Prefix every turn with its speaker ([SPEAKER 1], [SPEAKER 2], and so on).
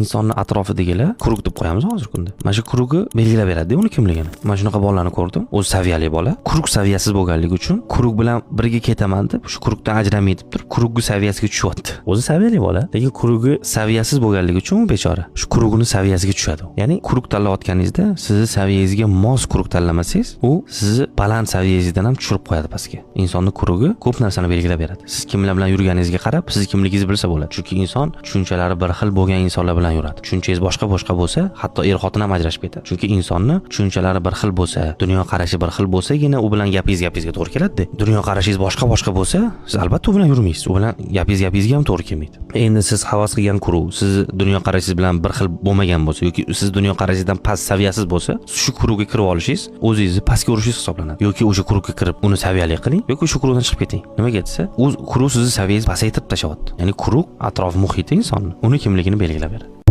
[SPEAKER 1] Insonni atrofidagilar, круг deb qo'yamiz hozirgi kunda, mana shu круг i belgilab beradida uni kimligini. Man shunaqa bolalarni ko'rdim, o'zi saviyali bola, круг saviyasiz bo'lganligi uchun круг bilan birga ketaman deb, shu круг dan ajramay deb turib, круг ni saviyasiga tushyapti. O'zi saviyali bola, lekin круг i saviyasiz bo'lganligi uchun u bechora shu круг ini saviyasiga tushadi. Ya'ni круг tanlayotganingizda sizni saviyangizga mos круг tanlamasangiz, u sizni baland saviyangizdan ham tushirib qo'yadi pastga. Insonni круг i ko'p narsani belgilab beradi. Siz kimlar bilan yurganingizga qarab sizni kimligingizni bilsa bo'ladi, chunki inson tushunchalari bir xil bo'lgan insonlar bilan yuradi. Tushunchangiz boshqa boshqa bo'lsa, hatto er xotin ham ajrashib ketadi, chunki insonni tushunchalari bir xil bo'lsa, dunyoqarashi bir xil bo'lsagina u bilan gapingiz gapingizga to'g'ri keladida. Dunyoqarashingiz boshqa boshqa bo'lsa, siz albatta u bilan yurmaysiz, u bilan gapingiz gapingizga ham to'g'ri kelmaydi. Endi siz havas qilgan круг sizni dunyoqarashingiz bilan bir xil bo'lmagan bo'lsa yoki siz dunyoqarashingizdan past, saviyasiz bo'lsa, shu круг ga kirib olishingiz o'zingizni pastga urishingiz hisoblanadi. Yoki o'sha круг ga kirib, uni saviyali qiling, yoki o'sha круг dan chiqib keting. Nimaga desa, u круг sizni saviyangizni pasaytirib tashlayapti. Ya'ni круг, atrof muhiti insonni, uni kimligini belgilab beradi.